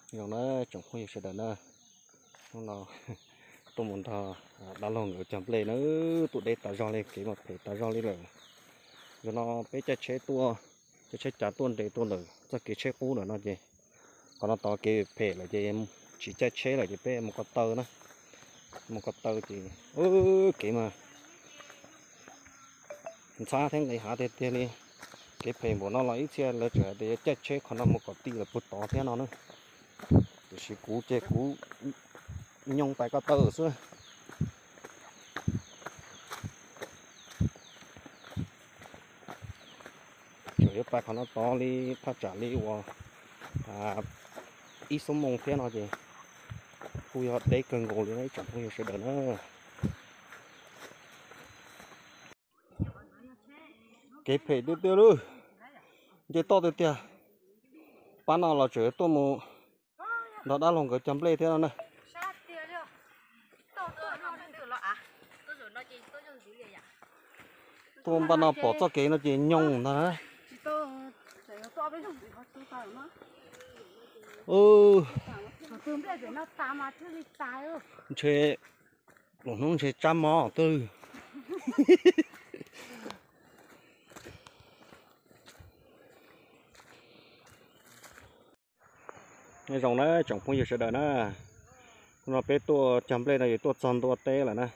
Zoo na tsoom phooj ywg sawv daws na, hnub no tuaj mus nrog dab laug nkawd cog nplej na, tuaj deb tas zog li, kev mas phem tas zog li lawm. Zaum no peb caij tsheb tuaj, caij tsheb cav tuaj nres tuaj ntawm txoj kev tsheb qub ntawm no ces qhov no tod kev phem lawm ces tsis caij tsheb lawm ces peb mus ko taw na, mus ko taw ces kev mas ntxhab thiab nqis hav tiag tiag li. Kev phem npaum no los ib txhia lawv tseem hais tias yuav caij tsheb qhov no mus kom ti lawm puag tod thiab no na. Tiam sis kuv ces kuv nyoo pais ko taw xwb. Tseem yuav pais qhov no tod li thaj tsam li uas ib xuab moos thiab no ces kuj yog deb kawg nkaus li na ib tsoom phooj ywg sawv daws na. Kev phem tiag tiag lauj, nce toj tiag tiag. Pab no los tseem tuaj mus nrog dab laug nkawd cog nplej thiab no na. Tuaj npaj no pom txoj kev no ces nyoos ntag na. Ntshe lwm hnub ntshe tsab mob twg. Nyob zoo na tsoom phooj ywg sawv daws na, no peb tuaj cog nplej no yus tuaj txog ntua teb lawm na.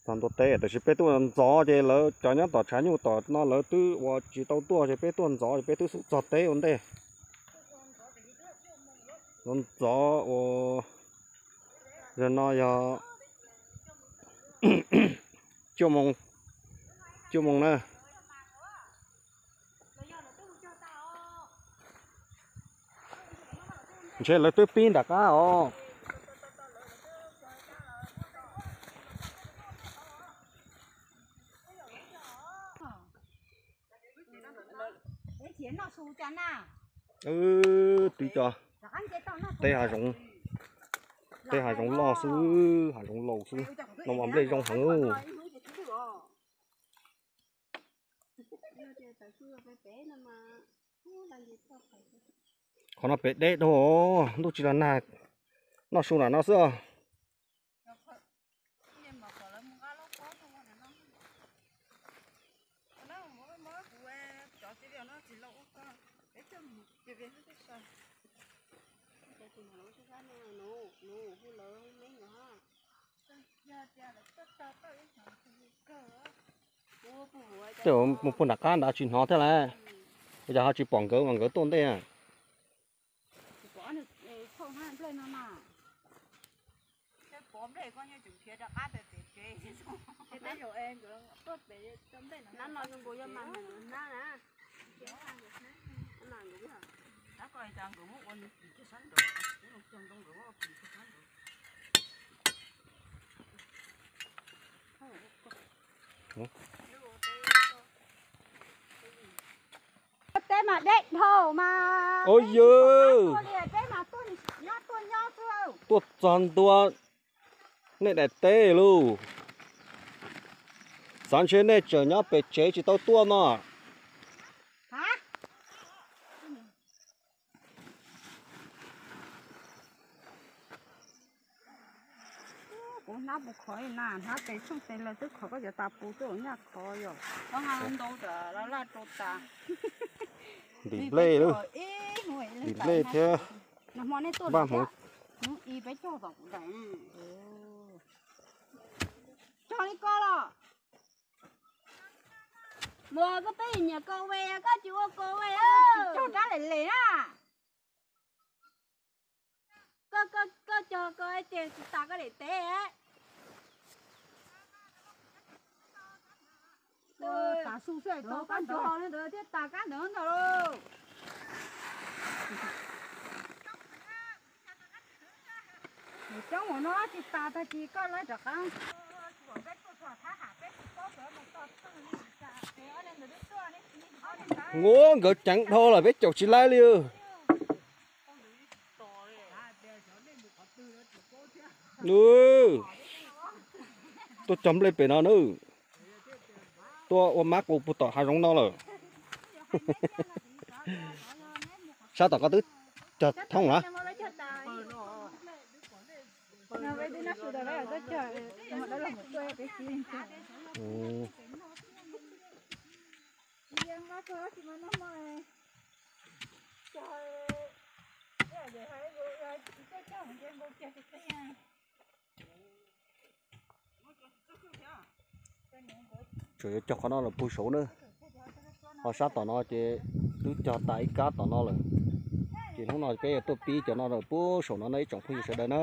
Txog ntua teb tiam sis peb tuaj ntxov ces lawv cov nyob tom tshav nyuj tom no lawv twb ua tsis tau tuaj ces peb tuaj ntxov ces peb twb xub txog teb ua ntej. Ntxov ua, zaum no yog cuaj moos, cuaj moos na. Ntshe lawv twb pib nram qab os. Twb cov teb hav zoov, teb hav zoov loj xwb, hav zoov laus xwb, no mas nplej zoo heev. Qhov no pem deb dhau, ntuj tsis los nag, noj su nram no xwb. Tej mus puag nram qab nrad tsis hnov thiab lawm, ua cas ho tsis pom nkawd mas nkawd tuaj ntej. Teb mas deb dhau mas. Ua yws, tuaj txog ntua nej daim teb lauj. Xav ntshe nej tseem nyob pem tsev tsis tau tuaj no. Kuv hnab puas khov na, hnab tes tshooj tes lawv twb khov koj cov tas pus twb ua nyaj khov yom. Ntim nplej, ntim nplej thiab npaj hmoov. Cog li ko los. Muas koj peb nyiam ko ve, koj tsis ua ko ve, cog rab lem lem na. Koj, koj, koj cog ko ces tsis tas koj daim teb. Tav su xwb tau koj cog li ntawd thiaj tas kab ntawd ntag lauj. Coob ua no tsis tas tag kis koj lawv rov qab. Ua nkawd ceev dhau lawm peb caum tsis laib li. Tuaj cog nplej pem no na. Tuaj ua mab qus puag tom hav zoov no lawm. Sab tom koj twb Cog thoob los? Tseem yuav cog qhov no los puag saud na. Ho sab tom no ces twb cog tas ib kab tom no lawm. Ces hnub no peb yuav tuaj pib cov no los puag saum no na ib tsoom phooj ywg sawv daws na.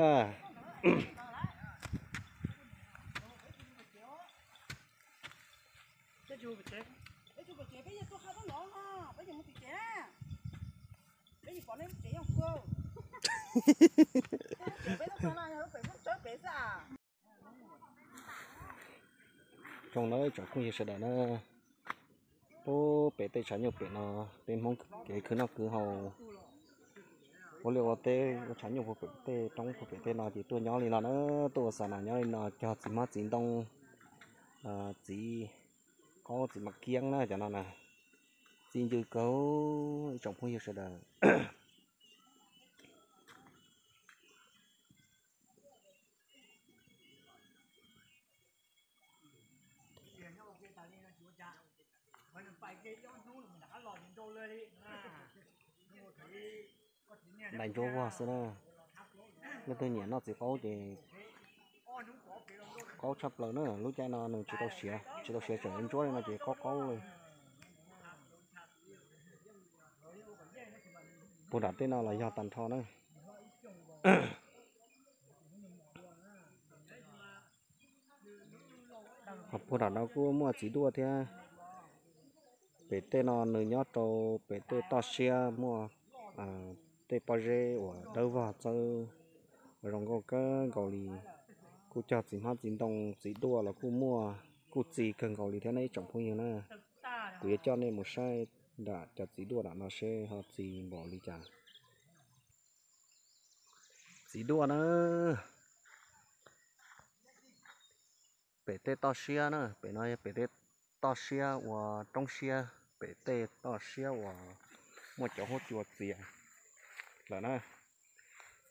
Zoo na tsoom phooj ywg sawv daws na, pub pem tej tshav nyuj pem no, peb Hmoob kev khwv noj khwv haus, ua liaj ua teb ua tshav nyuj puag pem tej roob puag pem tej no ces tuaj nyob li no na, tuaj ua xa nas nyob li no cog txiv hmab txiv ntoo, txiv qaub txiv mam kiab na cov no na, txi ncw kawg ib tsoom phooj ywg sawv daws. Ntais ntsuab vog xwb na. Leej twg nyiam noj txiv qaub ces qaub tshaj plaws na, lub caij no nws tsis tau siav, tsis tau siav tseem ntsuab li no ces qaub qaub li. Puag nram tej no los yog tag nrho na. Ho puag nram no kuj muaj txiv duaj thiab. Pem tej no nws nyob rau pem tej toj siab muaj tej pob zeb uas dawb vog txawb uas zoo nkauj kawg nkaus li. Kuj cog txiv hmab txiv ntoo txiv duaj los kuj muaj, kuj txi kawg nkaus li thiab na ib tsoom phooj ywg na. Kuv yuav coj nej mus saib nram cov txiv duaj nram no seb ho txi npaum li cas. Txiv duaj na, pem tej toj siab na, pem no yog pem tej toj siab uas roob siab, pem tej toj siab uas muaj cov huab cua txias lawm na,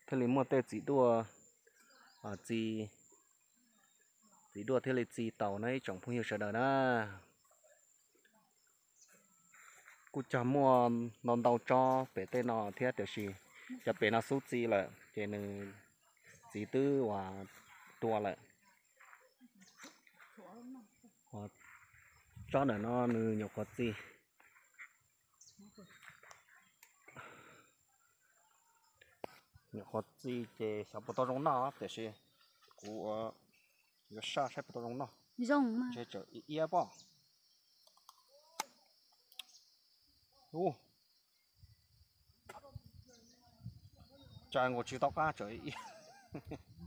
thiaj li muaj tej txiv duaj txi, txiv duaj thiaj li txi taus na ib tsoom phooj ywg sawv daws na. Kuj cog muaj ntau ntau tsob pem tej no thiab tiam sis cov pem no xub txi lawm ces nws txiv twb uas tua lawm. Tsob ntawm no nws nyuam qhuav txi, nyuam qhuav txi ces xyov puas tau zoo noj tiam sis kuv yuav saj saib puas tau zoo noj. Zoo ntshe tseem iab pob. Ub, tsa nkaus tsis tau qab tseem iab.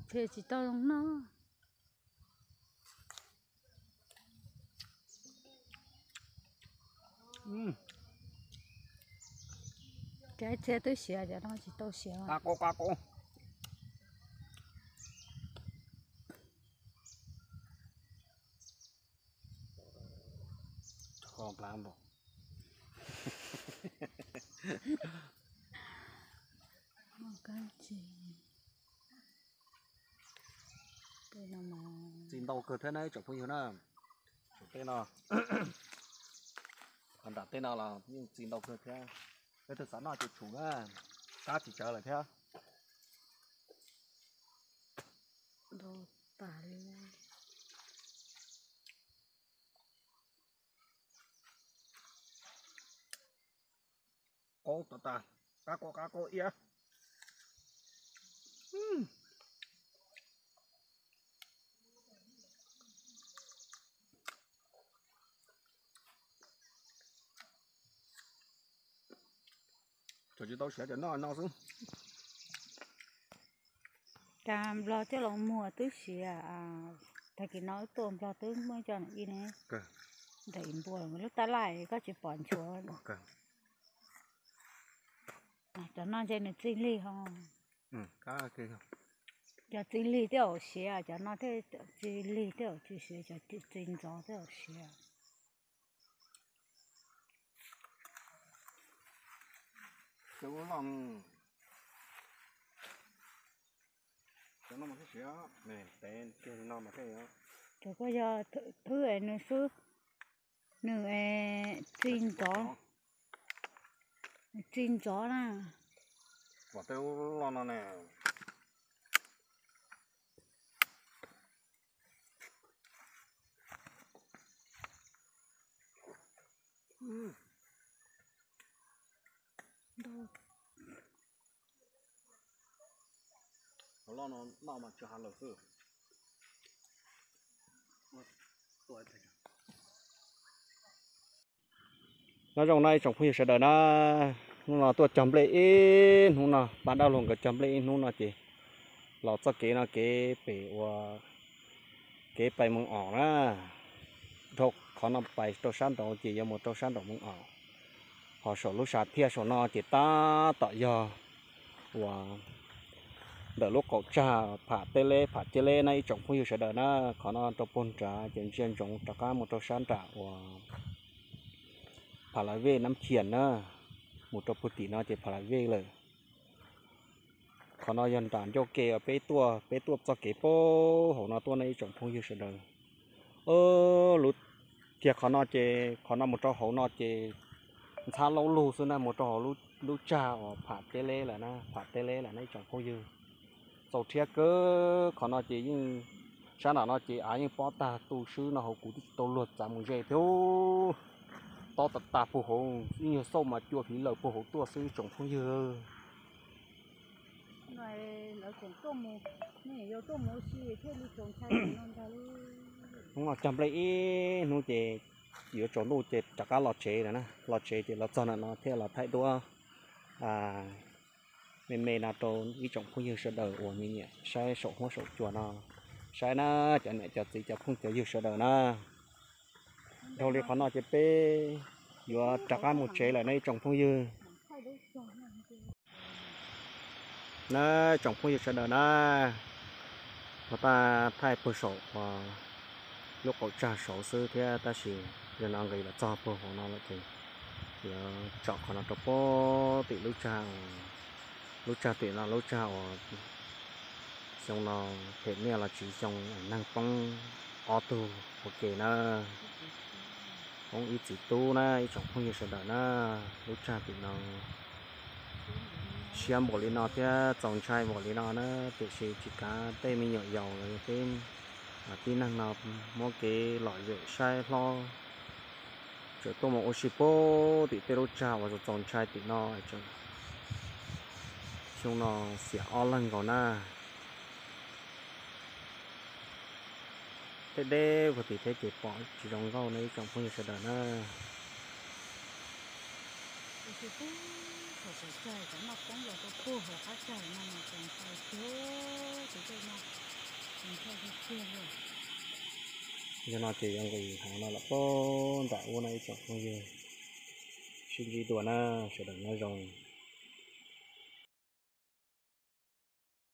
Tsis tau zoo noj. Cov txhia twb siav, cov no tsis tau siav. Txi ntau kawg thiab na ib tsoom phooj ywg na. Tej no, nram tej no los yeej txi ntau kawg thiab. Leej twg xav noj ces tshum na, kab tsis tsawg lawm thiab. Qaub tas tas, qab qaub qab qaub iab. Tsis tau siav ces noj no xwb. Cas Nplog coj los muag twb siav, tag kis no wb tuaj Nplog twb muaj coj i ne. Nram i npua lub tab laj koj tsis pom nchuav. Cov no ntshe nws txi lig ho. Cov txi lig thiaj siav, cov no thiaj txi lig thiaj tsis siav, cov txi ntxov thiaj siav. Cov loj, Cov koj yog thwb es nws xwb, nws txi ntxov, txi ntxov na. Pom tej lub loj no ne. Loj no noj mas tsis hais lawm xwb. Nyob zoo na ib tsoom phooj ywg sawv daws na, hnub no tuaj cog nplej ib hnub no, pab dab laug nkawd cog nplej ib hnub no ces los txoj kev no kev pem ua kev pais Moos Os na, dhau qhov no pais rau sab nraud ces yuav mus rau sab nraum Moos Os. Ho saum lub sam thiaj saum no ces tab tom yog uas ntawm lub qaum tsag Pham Teb Leb, Pham Teb Leb na ib tsoom phooj ywg sawv daws na. Qhov no rau puag nrad ces ntsia ntsoov rov qab mus rau sab nram uas Pha La Vej Nab Khias na, mus rau puag tim no ces Pha La Vej lawm. Qhov no yog nram ncauj ke uas peb tuaj, peb tuaj txoj kev puag hauv no tuaj na ib tsoom phooj ywg sawv daws. Lub, kiag qhov no ces qhov no mus rau hauv no ces ntxhab laub lug xwb na, mus rau hauv lub tsag uas Pham Teb Leb lawm na, Pham Teb Leb lawm na ib tsoom phooj ywg. Txaus rhiab kawg, qhov no ces yeej, sab nram no ces av yeej pob tag tu swb no hauv kuv twb tsis tau luag txav mus ze thiab. Tob tas tas puag hauv, ib nyuag xauj mas cua hiv lawm puag hauv tuaj xwb ib tsoom phooj ywg. Hnub no cog nplej ib hnub ces yuav tsaus ntuj ces rov qab los tsev lawm na, los tsev ces los txog ntawm no thiaj los thaij duab me me no rau ib tsoom phooj ywg sawv daws uas nyiam nyiam saib saum huab saum cua no, saib na cov niam cov txiv cov phooj cov ywg sawv daws na. Dhau li qhov no ces peb yuav rov qab mus tsev lawm na ib tsoom phooj ywg. Na tsoom phooj ywg sawv daws na, puag ta thaij puag saum uas lub qaum tsag saud xwb thiab tab sis yog no nqis los txog puag hauv no lawm ces yuav tsom qhov no rau puag tim lub tsag, lub tsag tim no lub tsag uas xyoo no phem niaj los tsiv xyoo neeg poob ob tug ua ke na, poob ib txiv tub na ib tsoom phooj ywg sawv daws na. Lub tsag tim no siab npaum li no thiab txaus ntshai npaum li no na, tiam sis tsis kav tej me nyuam yaus los yog peb tib neeg no muab kev lom zem saib hlob, tseem tuaj mus ua si puag tim tej lub tsag uas txaus ntshai tim no. Xyoo no xiam ob leeg nkaus na. Tej deb puag tim thiab ces pom tsis zoo nkauj no ib tsoom phooj ywg sawv daws na. Yog no ces yuav nqis heev no los puag nram ub no ib tsoom phooj ywg, sib ntsib dua na, sawv daws nyob zoo.